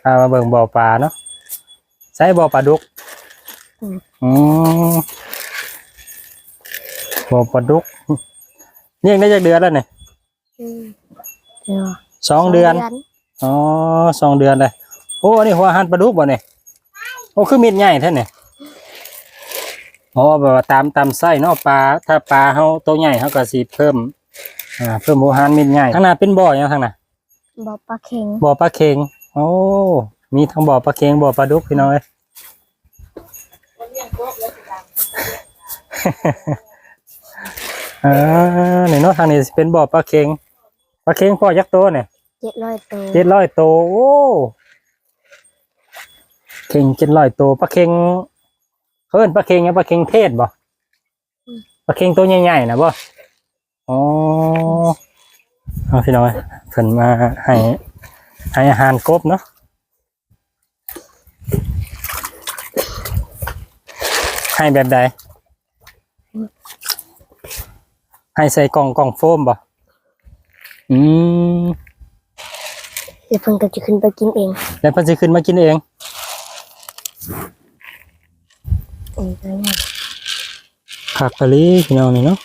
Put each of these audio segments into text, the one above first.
ພາມາເບິ່ງບໍ່ປາເນາະ. ໃສບໍ່ປາດຸກ? ອືມ ອືມ ບໍ່ປາດຸກ. ລ້ຽງໄດ້ຈັກເດືອນແລ້ວນີ້? ອືມ ສອງເດືອນ ສອງເດືອນ. ອໍ ສອງເດືອນເລີຍ. ໂອ້ ອັນນີ້ຫົວອາຫານປາດຸກບໍ່ນີ້? ໂອ້ ຄືເມັດໃຫຍ່ແທ້ນີ້. ອໍ ແບບວ່າຕາມ ຕາມໄຊເນາະ ປາ ຖ້າປາເຮົາໂຕໃຫຍ່ ເຮົາກໍຊິເພີ່ມ ອ່າ ເພີ່ມຫົວອາຫານເມັດໃຫຍ່. ທາງໜ້າເປັນບໍ່ຫຍັງທາງໜ້າ? ບໍ່ປາເຄັງ ບໍ່ປາເຄັງ. ໂອ້ ມີທັງບໍ່ປາເຄັງ ບໍ່ປາດຸກ ພີ່ນ້ອງເອີຍ. ເອີ ນີ້ເນາະ ທາງນີ້ຊິເປັນບໍ່ປາເຄັງ. ປາເຄັງພໍ່ຈັກໂຕນີ້? ເຈັດຮ້ອຍໂຕ ເຈັດຮ້ອຍໂຕ. ໂອ້ ເຄັງເຈັດຮ້ອຍໂຕ. ປາເຄັງ ເຂົາເອີ້ນປາເຄັງຫຍັງ? ປາເຄັງເທດບໍ່? ອືມ ປາເຄັງໂຕໃຫຍ່ໆນະບໍ່? ອໍ ເອົາ ພີ່ນ້ອງເອີຍ ເພິ່ນມາໃຫ້ ໃຫ້ອາຫານກົບເນາະ. ໃຫ້ແບບໃດ? ໃຫ້ໃສ່ກ່ອງ ກ່ອງໂຟມບໍ່? ອືມ ແລ້ວເພິ່ນກໍຈະຂຶ້ນໄປກິນເອງ ແລ້ວເພິ່ນຊິຂຶ້ນມາກິນເອງ. ເອີ ຄັກອີ່ຫຼີ ພີ່ນ້ອງ ນີ້ເນາະ.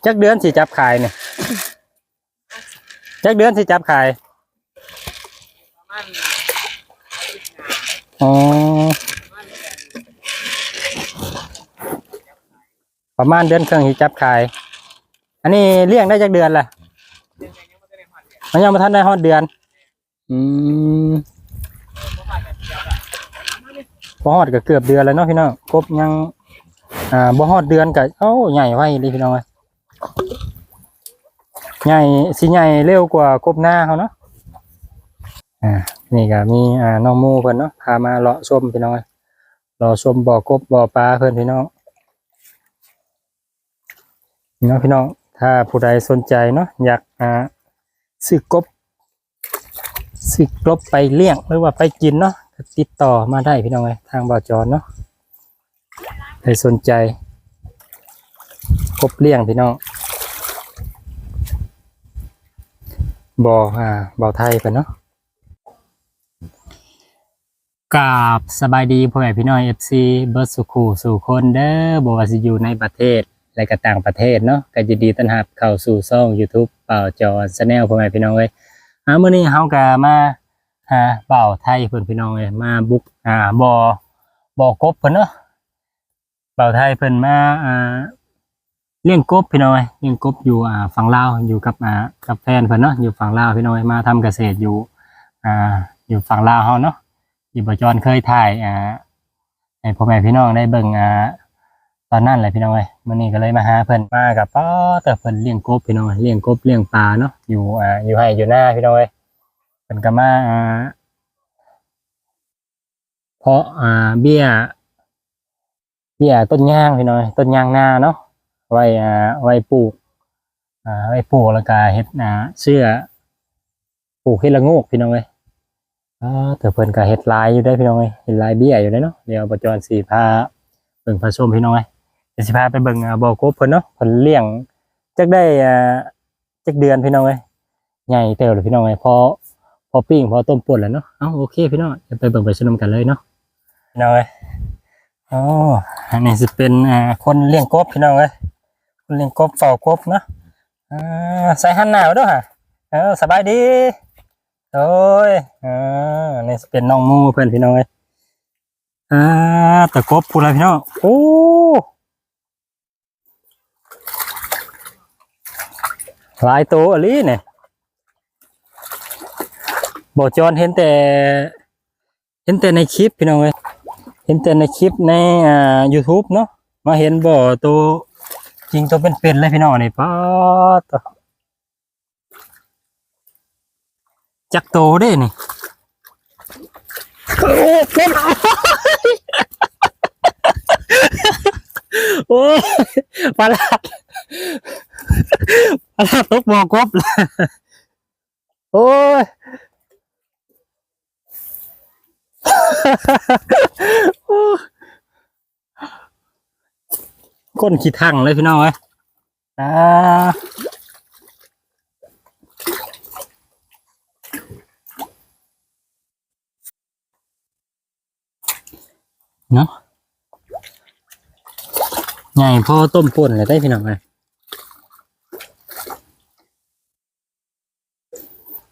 ຈັກເດືອນຊິຈັບຂາຍນີ້? ຈັກເດືອນຊິຈັບຂາຍ? ອໍ ປະມານເດືອນເຄິ່ງຊິຈັບຂາຍ. ອັນນີ້ລ້ຽງໄດ້ຈັກເດືອນລະ? ມັນຍັງບໍ່ທັນໄດ້ຮອດເດືອນ. ອືມ ບໍ່ຮອດກໍເກືອບເດືອນແລ້ວເນາະ ພີ່ນ້ອງ. ກົບຍັງ ອ່າ ບໍ່ຮອດເດືອນກໍ ໂອ້ ໃຫຍ່ໄວເລີຍ ພີ່ນ້ອງເອີຍ. ໃຫຍ່ ຊິໃຫຍ່ເລັວກວ່າກົບນາເຮົາເນາະ. ອ່າ ນີ້ກໍມີ ອ່າ ນ້ອງໝູ່ເພິ່ນເນາະ ພາມາເລາະຊົມ ພີ່ນ້ອງເອີຍ. ເລາະຊົມບໍ່ກົບບໍ່ປາເພິ່ນ ພີ່ນ້ອງ. ເນາະ ພີ່ນ້ອງ ຖ້າຜູ້ໃດສົນໃຈເນາະ ຢາກ ອ່າ ຊື້ກົບ ຊື້ກົບໄປລ້ຽງ ຫຼືວ່າໄປກິນເນາະ ກໍຕິດຕໍ່ມາໄດ້ ພີ່ນ້ອງເອີຍ. ທາງບ່າວຈອນເນາະ ໃຜສົນໃຈກົບລ້ຽງ ພີ່ນ້ອງ ບໍ່ ອ່າ ບ່າວໄທເພິ່ນເນາະ. ກາບສະບາຍດີພໍ່ແມ່ພີ່ນ້ອງ ເອັຟຊີ ເບິດສູ່ຄູ່ສູ່ຄົນເດີ ບໍ່ວ່າຊິຢູ່ໃນປະເທດ ແລະກໍຕ່າງປະເທດເນາະ ກໍຍິນດີຕ້ອນຮັບເຂົ້າສູ່ຊ່ອງຢູທູບ ບ່າວຈອນ Channel ພໍ່ແມ່ພີ່ນ້ອງເອີຍ. ອ່າ ມື້ນີ້ເຮົາກໍມາຫາບ່າວໄທເພິ່ນ ພີ່ນ້ອງເອີຍ ມາບຸກ ອ່າ ບໍ່ ບໍ່ກົບເພິ່ນເນາະ. ບ່າວໄທເພິ່ນມາ ອ່າ ລ້ຽງກົບ ພີ່ນ້ອງເອີຍ ລ້ຽງກົບຢູ່ ອ່າ ຝັ່ງລາວ ຢູ່ກັບ ອ່າ ກັບແຟນເພິ່ນເນາະ ຢູ່ຝັ່ງລາວ ພີ່ນ້ອງເອີຍ ມາທຳກະເສດຢູ່ ອ່າ ຢູ່ຝັ່ງລາວເຮົາເນາະ ທີ່ບ່າວຈອນເຄີຍຖ່າຍ ອ່າ ໃຫ້ພໍ່ແມ່ພີ່ນ້ອງໄດ້ເບິ່ງ ອ່າ ຕອນນັ້ນແຫຼະ ພີ່ນ້ອງເອີຍ. ມື້ນີ້ກໍເລີຍມາຫາເພິ່ນ ມາກັບ ປ້າເຕີ ເພິ່ນລ້ຽງກົບ ພີ່ນ້ອງເອີຍ ລ້ຽງກົບລ້ຽງປາເນາະ ຢູ່ ອ່າ ຢູ່ໄຮ່ຢູ່ນາ ພີ່ນ້ອງເອີຍ. ເພິ່ນກໍມາ ອ່າ ເພາະ ອ່າ ເບ້ຍ ເບ້ຍຕົ້ນຍາງ ພີ່ນ້ອງເອີຍ ຕົ້ນຍາງນາເນາະ ໄວ້ ອ່າ ໄວ້ປູກ ອ່າ ໄວ້ປູກ ແລ້ວກະເຮັດ ອ່າ ເຊື້ອ ປູກເຫັດລະໂງກ ພີ່ນ້ອງເອີຍ. ອ່າ ແຕ່ເພິ່ນກະເຮັດຫຼາຍຢູ່ເດ້ ພີ່ນ້ອງເອີຍ ເຮັດຫຼາຍເບ້ຍຢູ່ເດ້ເນາະ. ດຽວບ່າວຈອນຊິພາເບິ່ງພາຊົມ ພີ່ນ້ອງເອີຍ ດຽວຊິພາໄປເບິ່ງ ອ່າ ບໍ່ກົບເພິ່ນເນາະ ເພິ່ນລ້ຽງຈັກໄດ້ ອ່າ ຈັກເດືອນ ພີ່ນ້ອງເອີຍ. ໃຫຍ່ເຕີບເລີຍ ພີ່ນ້ອງເອີຍ ພໍ ພໍປີ້ງ ພໍຕົ້ມປົ່ນແລ້ວເນາະ. ເອົ້າ ໂອເຄ ພີ່ນ້ອງ ດຽວໄປເບິ່ງໄປຊົມນຳກັນເລີຍເນາະ ພີ່ນ້ອງເອີຍ. ອໍ ອັນນີ້ຊິເປັນ ອ່າ ຄົນລ້ຽງກົບ ພີ່ນ້ອງເອີຍ ຄົນລ້ຽງກົບ ເຝົ້າກົບເນາະ. ອ່າ ໃສ່ຫັນໜ້າມາດູຫາ. ເອີ ສະບາຍດີ. ໂອ້ຍ ເອີ ອັນນີ້ຊິເປັນນ້ອງໝູ່ເພິ່ນ ພີ່ນ້ອງເອີຍ. ອ່າ ແຕ່ກົບພຸ້ນລະ ພີ່ນ້ອງ ໂອ້ ຫຼາຍໂຕອີ່ຫຼີນີ້. ບ່າວຈອນເຫັນແຕ່ ເຫັນແຕ່ໃນຄລິບ ພີ່ນ້ອງເອີຍ ເຫັນແຕ່ໃນຄລິບໃນ ອ່າ ຢູທູບເນາະ ມາເຫັນບໍ່ໂຕຈິງໂຕເປັນໆເລີຍ ພີ່ນ້ອງ ນີ້ ປາດໂທ້. ຈັກໂຕເດ້ນີ້? ໂອ້ຍ ໂອ້ຍ ປາຫຼາດ ປາຫຼາດຕົກບໍ່ກົບ. ໂອ້ຍ ໂອ້ຍ. ກົ້ນຂີ້ຖັງເລີຍພີ່ນ້ອງເອີຍ. ອ່າ ເນາະ ໃຫຍ່ພໍຕົ້ມປົ່ນແລ້ວເດ້ພີ່ນ້ອງເອີຍ.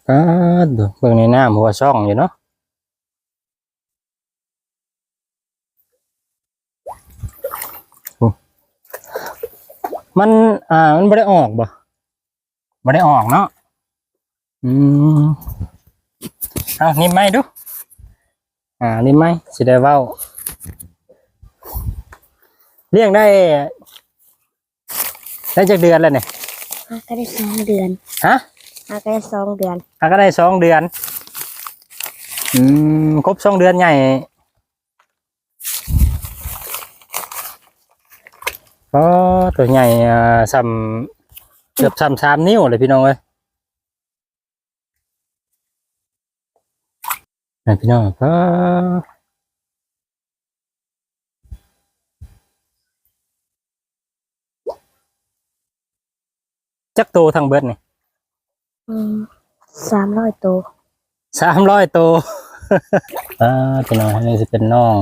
ປາດ ເບິ່ງໃນນ້ຳຫົວຊ່ອງຢູ່ເນາະ. ໂອ້ ມັນ ອ່າ ມັນບໍ່ໄດ້ອອກບໍ່? ບໍ່ໄດ້ອອກເນາະ. ອືມ ເອົາ ໜິບໄມ້ດູ. ອ່າ ໜິບໄມ້ ຊິໄດ້ເວົ້າ. ລ້ຽງໄດ້ ໄດ້ຈັກເດືອນແລ້ວນີ້? ຫາກໍໄດ້ສອງເດືອນ. ຮະ? ຫາກໍໄດ້ສອງເດືອນ. ຫາກໍໄດ້ສອງເດືອນ. ອືມ ຄົບສອງເດືອນໃຫຍ່. ອໍ ໂຕໃຫຍ່ ອ່າ ສ່ຳ ເກືອບສ່ຳສາມນິ້ວເລີຍພີ່ນ້ອງເອີຍ. ນະພີ່ນ້ອງ ປາ ຈັກໂຕທັງເບິດນີ້? ອືມ ສາມຮ້ອຍໂຕ. ສາມຮ້ອຍໂຕ. ອ່າ ພີ່ນ້ອງ ອັນນີ້ຊິເປັນນ້ອງ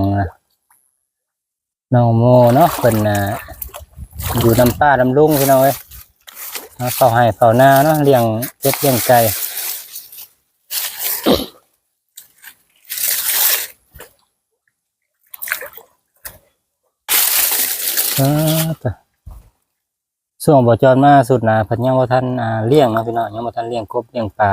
ນ້ອງໂມເນາະ ເພິ່ນ ອ່າ ຢູ່ນຳປ້ານຳລຸງພີ່ນ້ອງເອີຍ ມາເຝົ້າໄຮ່ເຝົ້ານາເນາະ ລ້ຽງເປັດລ້ຽງໄກ່. ອ່າ ຕະ ຊ່ວງບໍ່ຈອນມາສຸດນະ ເພິ່ນຍັງບໍ່ທັນ ອ່າ ລ້ຽງເນາະພີ່ນ້ອງ ຍັງບໍ່ທັນລ້ຽງກົບລ້ຽງປາ.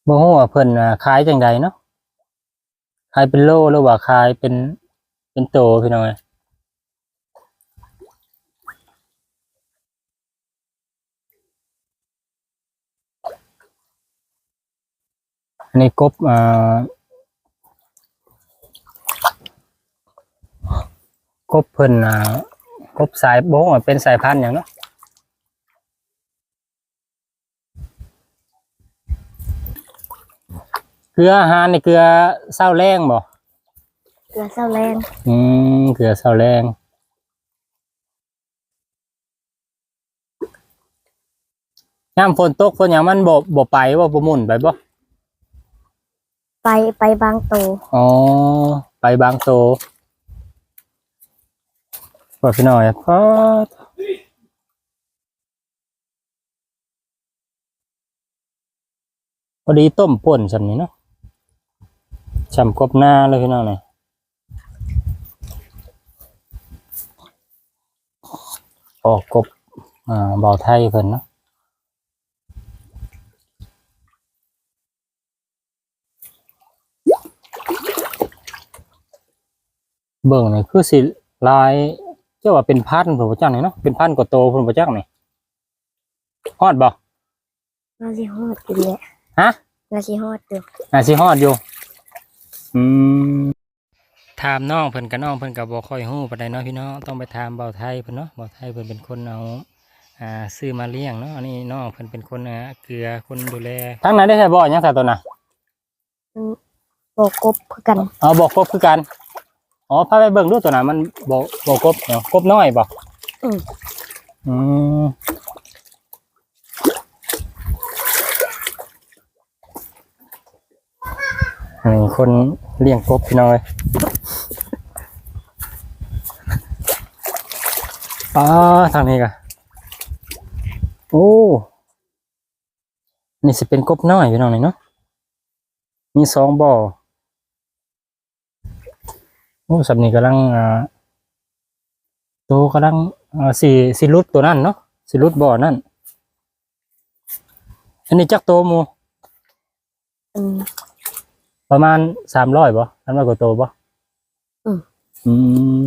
ບໍ່ຮູ້ວ່າເພິ່ນ ອ່າ ຂາຍຈັ່ງໃດເນາະ ຂາຍເປັນໂລ ຫຼືວ່າຂາຍເປັນ ເປັນໂຕພີ່ນ້ອງເອີຍ. ອັນນີ້ກົບ ອ່າ ກົບເພິ່ນ ອ່າ ກົບສາຍ ບໍ່ຮູ້ວ່າເປັນສາຍພັນຫຍັງເນາະ. ເກືອອາຫານນີ້ເກືອເຊົ້າແລງບໍ່? ເກືອເຊົ້າແລງ. ອືມ ເກືອເຊົ້າແລງ. ຍາມຝົນຕົກຝົນຫຍັງມັນບໍ່ ບໍ່ໄປບໍ່? ບໍ່ໝຸ່ນໄປບໍ່? ໄປ ໄປບາງໂຕ. ອໍ ໄປບາງໂຕ. ວ່າພີ່ນ້ອງ ປາດ ພໍດີຕົ້ມປົ່ນຊ່ຳນີ້ເນາະ ຊ່ຳກົບນາເລີຍພີ່ນ້ອງນີ້. ອອກກົບ ອ່າ ບ່າວໄທເພິ່ນເນາະ. ເບິ່ງນີ້ຄືຊິຫຼາຍ ເຈົ້າວ່າເປັນພັນພຸ້ນບໍ່ຈັກນີ້ເນາະ ເປັນພັນກວ່າໂຕພຸ້ນບໍ່ຈັກນີ້. ຮອດບໍ່? ໜ້າຊິຮອດຢູ່ແຫຼະ. ຮະ? ໜ້າຊິຮອດຢູ່. ໜ້າຊິຮອດຢູ່. ອືມ. ຖາມນ້ອງເພິ່ນ ກະນ້ອງເພິ່ນກະບໍ່ຄ່ອຍຮູ້ປານໃດເນາະພີ່ນ້ອງ ຕ້ອງໄປຖາມບ່າວໄທເພິ່ນເນາະ. ບ່າວໄທເພິ່ນເປັນຄົນເອົາ ອ່າ ຊື້ມາລ້ຽງເນາະ. ອັນນີ້ນ້ອງເພິ່ນເປັນຄົນ ອ່າ ເກືອ ຄົນດູແລ. ທາງນັ້ນໄດ້ໃຊ້ບໍ່ຫຍັງຊະໂຕນະ? ອືມ ບໍ່ກົບຄືກັນ. ອໍ ບໍ່ກົບຄືກັນ. ອໍ ພາໄປເບິ່ງດູໂຕນະ ມັນບໍ່ ບໍ່ກົບ ກົບນ້ອຍບໍ່? ອືມ ອືມ. ອັນນີ້ຄົນລ້ຽງກົບພີ່ນ້ອງເອີຍ. ປາ ທາງນີ້ກະ ໂອ້ ນີ້ຊິເປັນກົບນ້ອຍພີ່ນ້ອງນີ້ເນາະ ມີສອງບໍ່. ໂອ້ ສ່ຳນີ້ກຳລັງ ອ່າ ໂຕກຳລັງ ອ່າ ຊິ ຊິຫຼຸດໂຕນັ້ນເນາະ ຊິຫຼຸດບໍ່ນັ້ນ. ອັນນີ້ຈັກໂຕໝູ່? ອືມ ປະມານສາມຮ້ອຍບໍ່? ສາມຮ້ອຍກວ່າໂຕບໍ່? ອືມ ອືມ.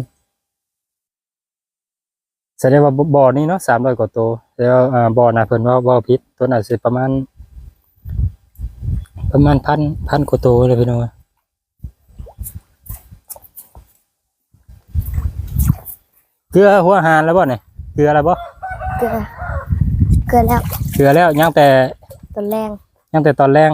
ສະແດງວ່າ ບໍ່ ບໍ່ນີ້ເນາະ ສາມຮ້ອຍກວ່າໂຕ ແລ້ວ ອ່າ ບໍ່ນະ ເພິ່ນເວົ້າ ເວົ້າຜິດ ໂຕນັ້ນຊິປະມານ ປະມານພັນ ພັນກວ່າໂຕເລີຍພີ່ນ້ອງ. ເກືອຫົວອາຫານແລ້ວບໍ່ນີ້? ເກືອແລ້ວບໍ່? ເກືອ ເກືອແລ້ວ ເກືອແລ້ວ ຍັງແຕ່ຕອນແລງ ຍັງແຕ່ຕອນແລງ.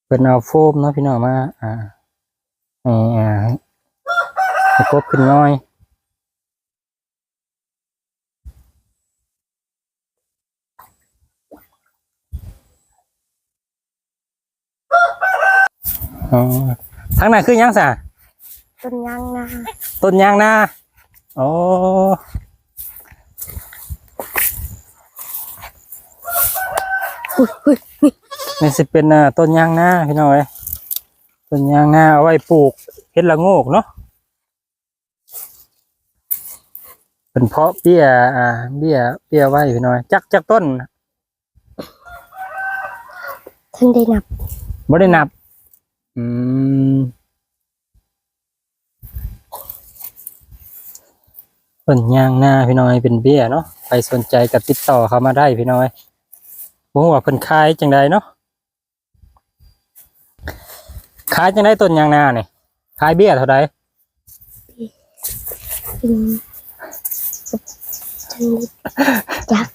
ເພິ່ນເອົາໂຟມເນາະພີ່ນ້ອງ ມາ ອ່າ ໃຫ້ ອ່າ ໃຫ້ກົບຂຶ້ນໜ້ອຍ. ອໍ ທາງນັ້ນຄືຫຍັງຊະ? ຕົ້ນຍາງນາ. ຕົ້ນຍາງນາ. ອໍ ອຸ້ຍ ອຸ້ຍ ນີ້ຊິເປັນ ອ່າ ຕົ້ນຍາງນາພີ່ນ້ອງເອີຍ, ຕົ້ນຍາງນາເອົາໄວ້ປູກເຫັດລະໂງກເນາະ. ເພິ່ນເພາະເບ້ຍ ອ່າ ເບ້ຍ ເບ້ຍໄວ້ພີ່ນ້ອງ. ຈັກ ຈັກຕົ້ນ? ທັນໄດ້ນັບ. ບໍ່ໄດ້ນັບ. ອືມ ເພິ່ນຍ່າງນາພີ່ນ້ອງເອີຍ ເປັນເບ້ຍເນາະ. ໃຜສົນໃຈກໍຕິດຕໍ່ເຂົ້າມາໄດ້ພີ່ນ້ອງເອີຍ. ບໍ່ຮູ້ວ່າເພິ່ນຂາຍຈັ່ງໃດເນາະ. ຂາຍຈັ່ງໃດຕົ້ນຍາງນານີ້? ຂາຍເບ້ຍເທົ່າໃດ? ອືມ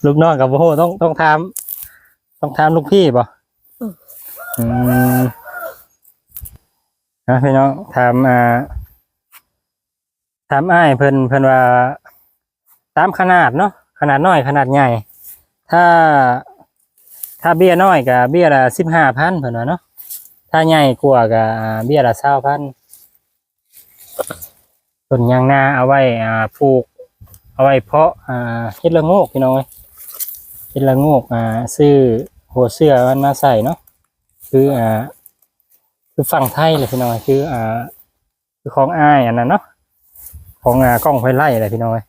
ລູກນ້ອງກໍບໍ່ຮູ້ ຕ້ອງ ຕ້ອງຖາມ ຕ້ອງຖາມລູກພີ່ບໍ່? ອືມ ອືມ ນະພີ່ນ້ອງ ຖາມ ອ່າ ຖາມອ້າຍເພິ່ນ ເພິ່ນວ່າຕາມຂະໜາດເນາະ ຂະໜາດນ້ອຍ ຂະໜາດໃຫຍ່. ຖ້າ ຖ້າເບ້ຍນ້ອຍກະເບ້ຍລະສິບຫ້າພັນເພິ່ນວ່າເນາະ, ຖ້າໃຫຍ່ກວ່າກະ ອ່າ ເບ້ຍລະຊາວພັນ. ຕົ້ນຍາງນາເອົາໄວ້ ອ່າ ປູກ ເອົາໄວ້ເພາະ ອ່າ ເຫັດລະໂງກພີ່ນ້ອງເອີຍ, ເຫັດລະໂງກ ອ່າ ຊື້ຫົວເຊື້ອມັນມາໃສ່ເນາະ ຄື ອ່າ ຄືຝັ່ງໄທແຫຼະພີ່ນ້ອງເອີຍ, ຄື ອ່າ ຄືຂອງອ້າຍອັນນັ້ນເນາະ ຂອງ ອ່າ ກ້ອງຫ້ວຍໄລ່ແຫຼະພີ່ນ້ອງເອີຍ.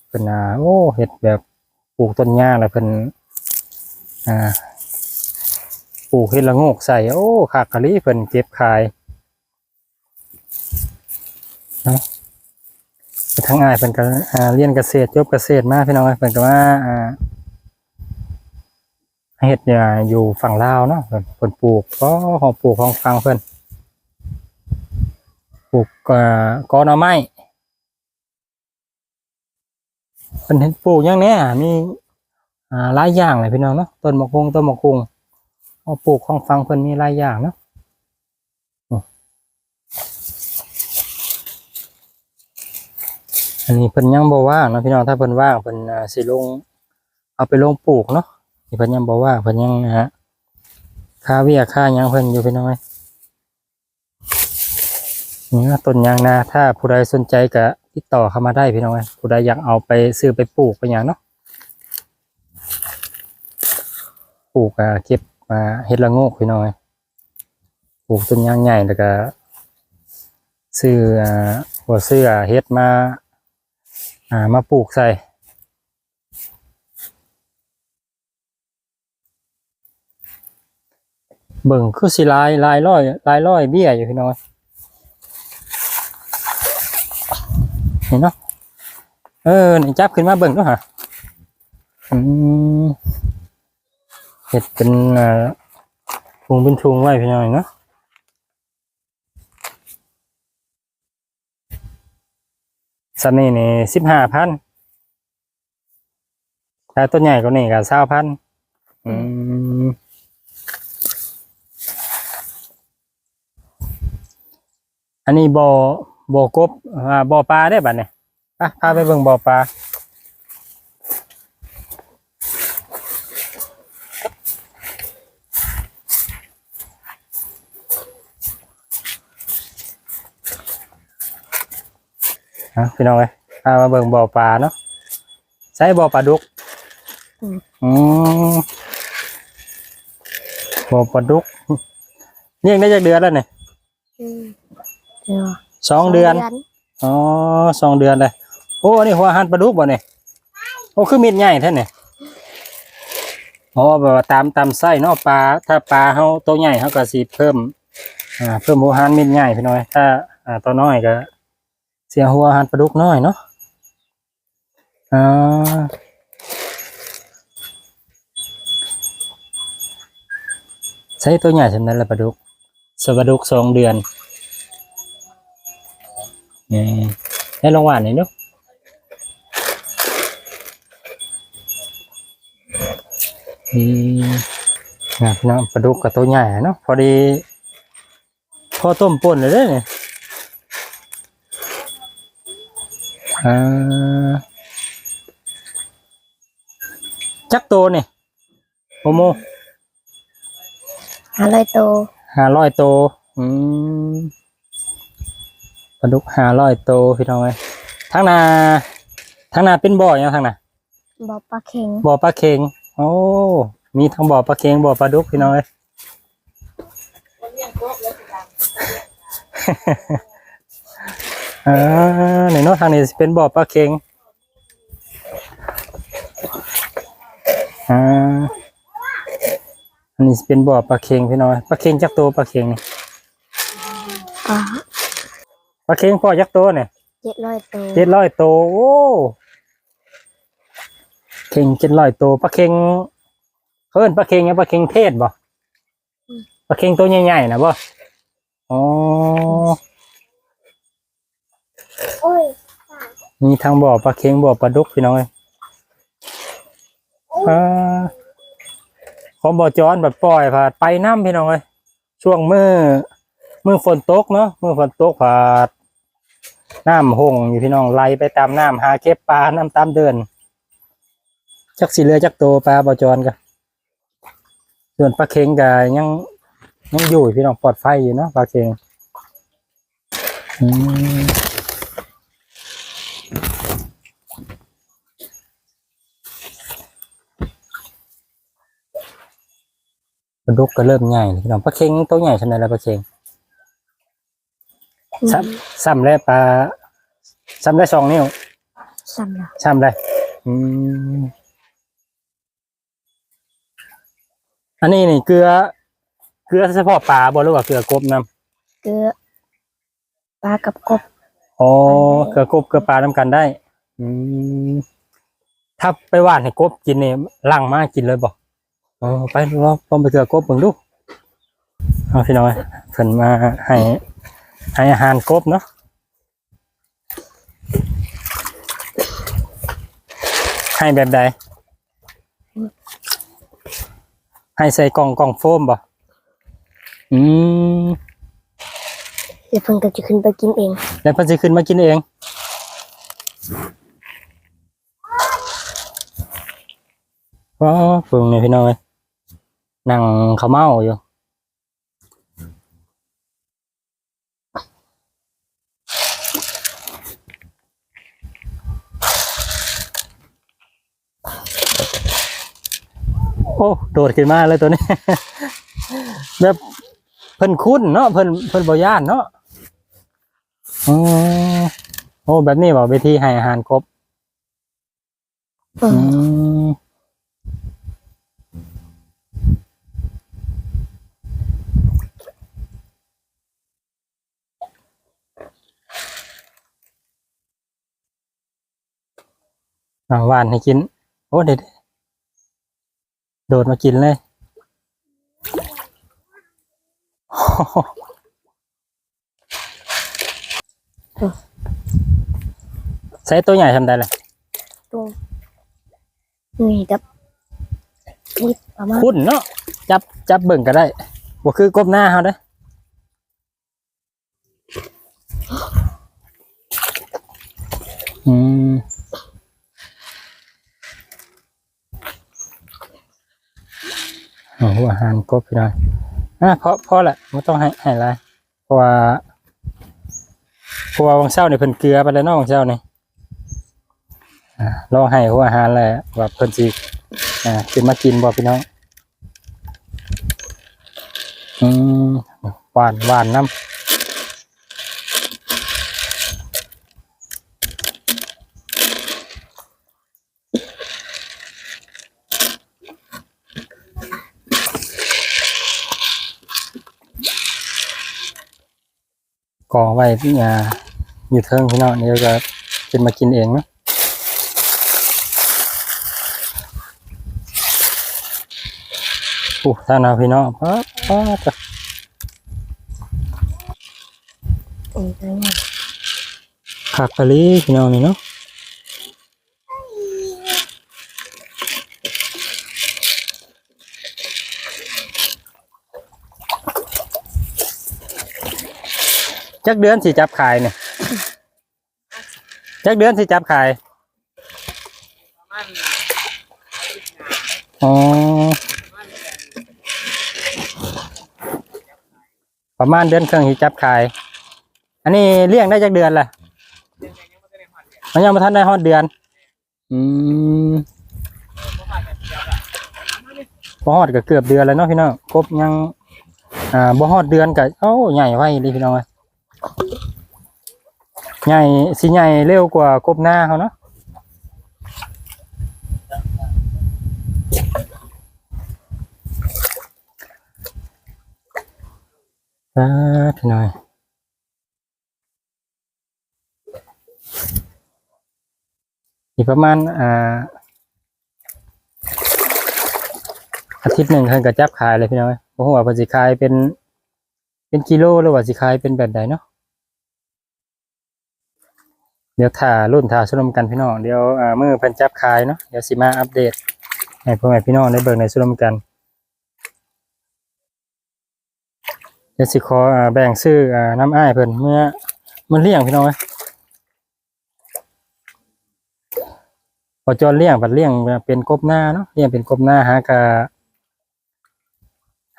ເພິ່ນ ອ່າ ໂອ້ ເຮັດແບບປູກຕົ້ນຍາງແລ້ວເພິ່ນ ອ່າ ປູກເຫັດລະໂງກໃສ່ ໂອ້ ຄັກອີ່ຫຼີ. ເພິ່ນເກັບຂາຍເນາະ ທາງອ້າຍເພິ່ນກໍ ອ່າ ຮຽນກະເສດ ຈົບກະເສດມາພີ່ນ້ອງເອີຍ, ເພິ່ນກໍມາ ອ່າ ເຮັດ ອ່າ ຢູ່ຝັ່ງລາວເນາະ. ເພິ່ນ ເພິ່ນປູກ ກໍ ເຂົາປູກຂອງຝັ່ງເພິ່ນ ປູກ ເອີ ກໍໜໍ່ໄມ້. ເພິ່ນເຮັດ ປູກຫຍັງແດ່? ມີ ອ່າ ຫຼາຍຢ່າງແຫຼະພີ່ນ້ອງເນາະ, ຕົ້ນໝາກຫຸ່ງ ຕົ້ນໝາກຫຸ່ງ ເຮົາປູກຂອງຝັ່ງເພິ່ນມີຫຼາຍຢ່າງເນາະ. ໂອ້ ອັນນີ້ເພິ່ນຍັງບໍ່ວ່າງເນາະພີ່ນ້ອງ, ຖ້າເພິ່ນວ່າງເພິ່ນ ອ່າ ຊິລົງ ເອົາໄປລົງປູກເນາະ. ນີ້ເພິ່ນຍັງບໍ່ວ່າງ ເພິ່ນຍັງ ອ່າ ຄາວຽກຄາຫຍັງເພິ່ນຢູ່ພີ່ນ້ອງເອີຍ. ນີ້ເນາະ ຕົ້ນຍາງນາ ຖ້າຜູ້ໃດສົນໃຈກະຕິດຕໍ່ເຂົ້າມາໄດ້ພີ່ນ້ອງເອີຍ, ຜູ້ໃດຢາກເອົາໄປ ຊື້ໄປປູກໄປຫຍັງເນາະ. ປູກ ອ່າ ເກັບ ອ່າ ເຫັດລະໂງກພີ່ນ້ອງເອີຍ, ປູກຕົ້ນຍາງໃຫຍ່ ແລ້ວກະຊື້ ອ່າ ຫົວເຊື້ອເຫັດມາ ອ່າ ມາປູກໃສ່. ເບິ່ງຄືຊິຫຼາຍ ຫຼາຍຮ້ອຍ ຫຼາຍຮ້ອຍເບ້ຍຢູ່ພີ່ນ້ອງ. ເຫັນເນາະ ເອີ ນີ້ຈັບຂຶ້ນມາເບິ່ງດູຫາ. ອືມ ເຮັດເປັນ ອ່າ ທຸງເປັນທຸງໄວ້ພີ່ນ້ອງເນາະ. ສ່ຳນີ້ນີ້ສິບຫ້າພັນ, ຖ້າຕົວໃຫຍ່ກວ່ານີ້ກໍຊາວພັນ. ອືມ ອັນນີ້ບໍ່ ບໍ່ກົບ ອ່າ ບໍ່ປາເດ້ບັດນີ້. ໄປ ພາໄປເບິ່ງບໍ່ປາ. ເອົາ ພີ່ນ້ອງເອີຍ ພາມາເບິ່ງບໍ່ປາເນາະ. ໃສບໍ່ປາດຸກ? ອືມ ອືມ ບໍ່ປາດຸກ. ລ້ຽງໄດ້ຈັກເດືອນແລ້ວນີ້? ອືມ ສອງເດືອນ ສອງເດືອນ. ອໍ ສອງເດືອນແລ້ວ. ໂອ້ ອັນນີ້ຫົວອາຫານປາດຸກບໍ່ນີ້? ໂອ້ ຄືເມັດໃຫຍ່ແທ້ນີ້. ອໍ ແບບວ່າຕາມ ຕາມໄຊເນາະ ປາ ຖ້າປາເຮົາໂຕໃຫຍ່ ເຮົາກໍຊິເພີ່ມ ອ່າ ເພີ່ມຫົວອາຫານເມັດໃຫຍ່ພີ່ນ້ອງ. ຖ້າ ອ່າ ໂຕນ້ອຍກໍຊິເອົາຫົວອາຫານປາດຸກນ້ອຍເນາະ. ອ່າ ໃຊ້ຕົວໃຫຍ່ສ່ຳນັ້ນລະປາດຸກ. ສະປາດຸກສອງເດືອນ. ນີ້ ໃຫ້ລອງຫວ່ານນີ້ດູ. ອືມ ນະ ພີ່ນ້ອງ ປາດຸກກໍໂຕໃຫຍ່ເນາະ ພໍດີ ພໍຕົ້ມປົ່ນແລ້ວເດ້ນີ້. ອ່າ ຈັກໂຕນີ້? ໂອໂມ ຫ້າຮ້ອຍໂຕ ຫ້າຮ້ອຍໂຕ. ອືມ ປາດຸກຫ້າຮ້ອຍໂຕພີ່ນ້ອງເອີຍ. ທາງໜ້າ ທາງໜ້າເປັນບໍ່ຫຍັງທາງໜ້າ? ບໍ່ປາເຄັງ ບໍ່ປາເຄັງ. ໂອ້ ມີທັງບໍ່ປາເຄັງ ບໍ່ປາດຸກພີ່ນ້ອງເອີຍ. ອ່າ ນີ້ເນາະ ທາງນີ້ຊິເປັນບໍ່ປາເຄັງ. ອ່າ ອັນນີ້ຊິເປັນບໍ່ປາເຄັງພີ່ນ້ອງ. ປາເຄັງຈັກໂຕປາເຄັງນີ້? ອ່າ ປາເຄັງພໍ່ຈັກໂຕນີ້? ເຈັດຮ້ອຍໂຕ ເຈັດຮ້ອຍໂຕ. ໂອ້ ເຄັງເຈັດຮ້ອຍໂຕ. ປາເຄັງ ເອີ້ນປາເຄັງຫຍັງ? ປາເຄັງເທດບໍ່? ອືມ ປາເຄັງໂຕໃຫຍ່ໆນະບໍ່? ອໍ ໂອ້ຍ ມີທັງບໍ່ປາເຄັງ ບໍ່ປາດຸກພີ່ນ້ອງເອີຍ. ອ່າ ຂອງບໍ່ຈອນບັດປ່ອຍພັດໄປນຳພີ່ນ້ອງເອີຍ. ຊ່ວງມື້ ມື້ຝົນຕົກເນາະ ມື້ຝົນຕົກພັດນ້ຳຫົ່ງຢູ່ພີ່ນ້ອງ ໄຫຼໄປຕາມນ້ຳ ຫາເກັບປານຳຕາມເດີ່ນ. ຈັກຊິເຫຼືອຈັກໂຕປາບໍ່ຈອນກະ ສ່ວນປາເຄັງກະຍັງ ຍັງຢູ່ພີ່ນ້ອງ ປອດໄພຢູ່ເນາະປາເຄັງ. ອືມ ປາດຸກກະເລີ່ມໃຫຍ່ແລ້ວພີ່ນ້ອງ. ປາເຄັງໂຕໃຫຍ່ສ່ຳໃດລະປາເຄັງ? ອືມ ສ່ຳ ສ່ຳແລະປາ ສ່ຳໄດ້ສອງນິ້ວ ສ່ຳລະ ສ່ຳໄດ້. ອືມ ອັນນີ້ນີ້ເກືອ ເກືອສະເພາະປາບໍ່ ຫຼືວ່າເກືອກົບນຳ? ເກືອປາກັບກົບ. ອໍ ເກືອກົບເກືອປານຳກັນໄດ້. ອືມ ຖ້າໄປຫວ່ານໃຫ້ກົບກິນນີ້ ຫຼັ່ງມາກິນເລີຍບໍ່? ເອີ ໄປລອງ ລອງໄປເກືອກົບເບິ່ງດູ. ເອົາພີ່ນ້ອງ ເພິ່ນມາໃຫ້ ໃຫ້ອາຫານກົບເນາະ. ໃຫ້ແບບໃດ? ໃຫ້ໃສ່ກ່ອງ ກ່ອງໂຟມບໍ່? ອືມ ແລ້ວເພິ່ນກໍຈະຂຶ້ນໄປກິນເອງ ແລ້ວເພິ່ນຊິຂຶ້ນມາກິນເອງ. ວ້າວ ເບິ່ງນີ້ພີ່ນ້ອງເອີຍ ນັ່ງເຂົ້າເມົາຢູ່. ໂອ້ ໂດດຂຶ້ນມາເລີຍໂຕນີ້ ແບບເພິ່ນຄຸ້ນເນາະ ເພິ່ນ ເພິ່ນບໍ່ຢ້ານເນາະ. ອໍ ໂອ້ ແບບນີ້ບໍ່ ວິທີໃຫ້ອາຫານກົບ? ອືມ ອືມ ເອົາຫວ່ານໃຫ້ກິນ. ໂອ້ ເດ ໂດດມາກິນເລີຍ. ໃສ່ໂຕໃຫຍ່ສ່ຳໃດລະ? ໂຕນີ້ກັບ ນີ້ປະມານ ຄຸ້ນເນາະ ຈັບ ຈັບເບິ່ງກໍໄດ້ ບໍ່ຄືກົບໜ້າເຮົາເດ້. ອືມ ເອົາຫົວອາຫານກົບພີ່ນ້ອງ. ອ່າ ພໍ ພໍລະ ບໍ່ຕ້ອງໃຫ້ ໃຫ້ຫຼາຍ ເພາະວ່າ ເພາະວ່າຫວ່າງເຊົ້ານີ້ເພິ່ນເກືອໄປແລ້ວເນາະ ຫວ່າງເຊົ້ານີ້. ອ່າ ລໍໃຫ້ຫົວອາຫານແຫຼະ ວ່າເພິ່ນຊິ ອ່າ ຂຶ້ນມາກິນບໍ່ພີ່ນ້ອງ. ອືມ ຫວ່ານ ຫວ່ານນຳ. ກອງໄວ້ ອ່າ ຢູ່ເທິງພີ່ນ້ອງ ດຽວກໍຂຶ້ນມາກິນເອງເນາະ. ໂອ້ ທ່ານເອົາພີ່ນ້ອງ ປາດ ປາດ ໂອ້ຍ ຄັກອີ່ຫຼີພີ່ນ້ອງນີ້ເນາະ. ເ ຈັກເດືອນຊິຈັບຂາຍນີ້? ຈັກເດືອນຊິຈັບຂາຍ? ອໍ ປະມານເດືອນເຄິ່ງຊິຈັບຂາຍ. ອັນນີ້ລ້ຽງໄດ້ຈັກເດືອນລະ? ມັນຍັງບໍ່ທັນໄດ້ຮອດເດືອນ. ອືມ ບໍ່ຮອດກໍເກືອບເດືອນແລ້ວເນາະພີ່ນ້ອງ. ກົບຍັງ ອ່າ ບໍ່ຮອດເດືອນກໍ ໂອ້ ໃຫຍ່ໄວເດ້ພີ່ນ້ອງເອີຍ. ໃຫຍ່ ຊິໃຫຍ່ເລັວກວ່າກົບນາເຮົາເນາະ. ປາດ ພີ່ນ້ອງ ອີກປະມານ ອ່າ ອາທິດໜຶ່ງເພິ່ນກໍຈັບຂາຍແລ້ວພີ່ນ້ອງເອີຍ. ບໍ່ຮູ້ວ່າເພິ່ນຊິຂາຍເປັນ ເປັນກິໂລ ຫຼືວ່າຊິຂາຍເປັນແບບໃດເນາະ. ດຽວຖ້າລຸ້ນຖ້າຊົມນຳກັນພີ່ນ້ອງ. ດຽວ ອ່າ ມື້ເພິ່ນຈັບຂາຍເນາະ ດຽວຊິມາອັບເດດໃຫ້ພໍ່ແມ່ພີ່ນ້ອງໄດ້ເບິ່ງໄດ້ຊົມນຳກັນ. ດຽວຊິຂໍ ອ່າ ແບ່ງຊື້ ອ່າ ນຳອ້າຍເພິ່ນເມືອ ເມືອລ້ຽງພີ່ນ້ອງເອີຍ. ບໍ່ຈອນລ້ຽງ ບັດລ້ຽງເປັນກົບນາເນາະ ລ້ຽງເປັນກົບນາ ຫາກະ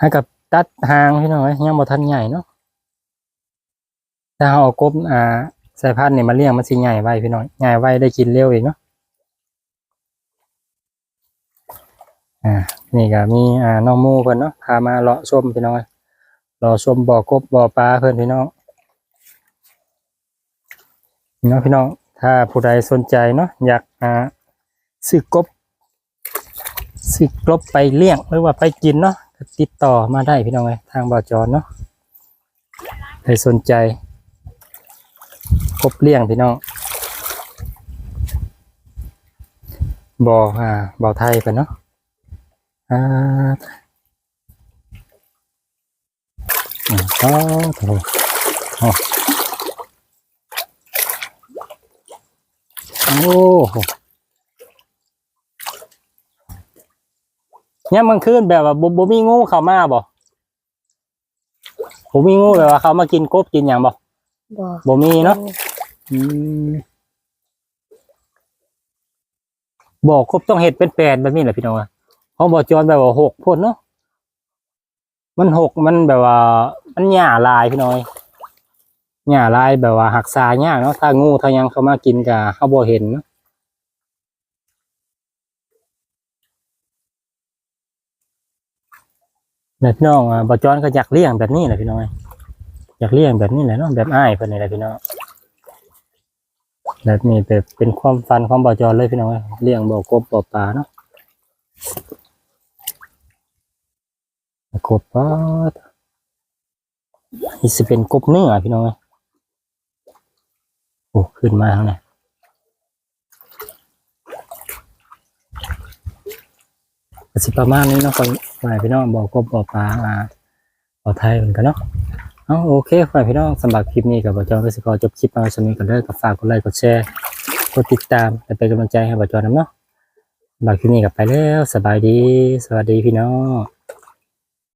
ຫາກະຕັດຫາງພີ່ນ້ອງເອີຍ ຍັງບໍ່ທັນໃຫຍ່ເນາະ. ຖ້າເຮົາເອົາກົບ ອ່າ ສາຍພັນນີ້ມາລ້ຽງ ມັນຊິໃຫຍ່ໄວພີ່ນ້ອງ ໃຫຍ່ໄວ ໄດ້ກິນເລັວອີກເນາະ. ອ່າ ນີ້ກໍມີ ອ່າ ນ້ອງໝູ່ເພິ່ນເນາະ ພາມາເລາະຊົມພີ່ນ້ອງ ເລາະຊົມບໍ່ກົບບໍ່ປາເພິ່ນພີ່ນ້ອງເນາະ. ພີ່ນ້ອງ ຖ້າຜູ້ໃດສົນໃຈເນາະ ຢາກ ອ່າ ຊື້ກົບ ຊື້ກົບໄປລ້ຽງ ຫຼືວ່າໄປກິນເນາະ ກໍຕິດຕໍ່ມາໄດ້ພີ່ນ້ອງເອີຍ ທາງບ່າວຈອນເນາະ. ໃຜສົນໃຈກົບລ້ຽງພີ່ນ້ອງ ບໍ່ ອ່າ ບ່າວໄທເພິ່ນເນາະ. ອ່າ ອ້າວ ໂອ້ໂຫ ໂອ້ໂຫ ຍາມກາງຄືນແບບວ່າບໍ່ ບໍ່ມີງູເຂົ້າມາບໍ່? ບໍ່ມີງູແບບວ່າເຂົ້າມາກິນກົບກິນຫຍັງບໍ່? ບໍ່ ບໍ່ມີເນາະ. ອືມ ບໍ່ ກົບຕ້ອງເຮັດເປັນແປນແບບນີ້ແຫຼະພີ່ນ້ອງ. ຂອງບ່າວຈອນແບບວ່າຮົກໂພດເນາະ ມັນຮົກ ມັນແບບວ່າ ມັນຫຍ້າຫຼາຍພີ່ນ້ອງ ຫຍ້າຫຼາຍ ແບບວ່າຮັກສາຍາກເນາະ. ຖ້າງູຖ້າຫຍັງເຂົ້າມາກິນກະເຮົາບໍ່ເຫັນເນາະ. ແບບນ້ອງ ອ່າ ບ່າວຈອນກໍຢາກລ້ຽງແບບນີ້ແຫຼະພີ່ນ້ອງ ຢາກລ້ຽງແບບນີ້ແຫຼະເນາະ ແບບອ້າຍເພິ່ນນີ້ແຫຼະພີ່ນ້ອງ. ແບບນີ້ແບບເປັນຄວາມຝັນຂອງບ່າວຈອນເລີຍພີ່ນ້ອງ ລ້ຽງບໍ່ກົບບໍ່ປາເນາະ. ກົບ ປາດ ນີ້ຊິເປັນກົບເນື້ອພີ່ນ້ອງເອີຍ. ໂອ້ ຂຶ້ນມາທາງນີ້ ກໍຊິປະມານນີ້ເນາະ ພໍ່ແມ່ພີ່ນ້ອງ ບໍ່ກົບບໍ່ປາ ອ່າ ເວົ້າໄທເພິ່ນກັນເນາະ. ເອົາ ໂອເຄ ພໍ່ແມ່ພີ່ນ້ອງ ສຳລັບຄລິບນີ້ກໍບ່າວຈອນກໍຊິຂໍຈົບຄລິບມາສ່ຳນີ້ກ່ອນເດີ. ກໍຝາກກົດໄລກົດແຊ ກົດຕິດຕາມ ແລະ ເປັນກຳລັງໃຈໃຫ້ບ່າວຈອນນຳເນາະ. ສຳລັບຄລິບນີ້ກໍໄປແລ້ວ ສະບາຍດີ ສະຫວັດດີພີ່ນ້ອງ.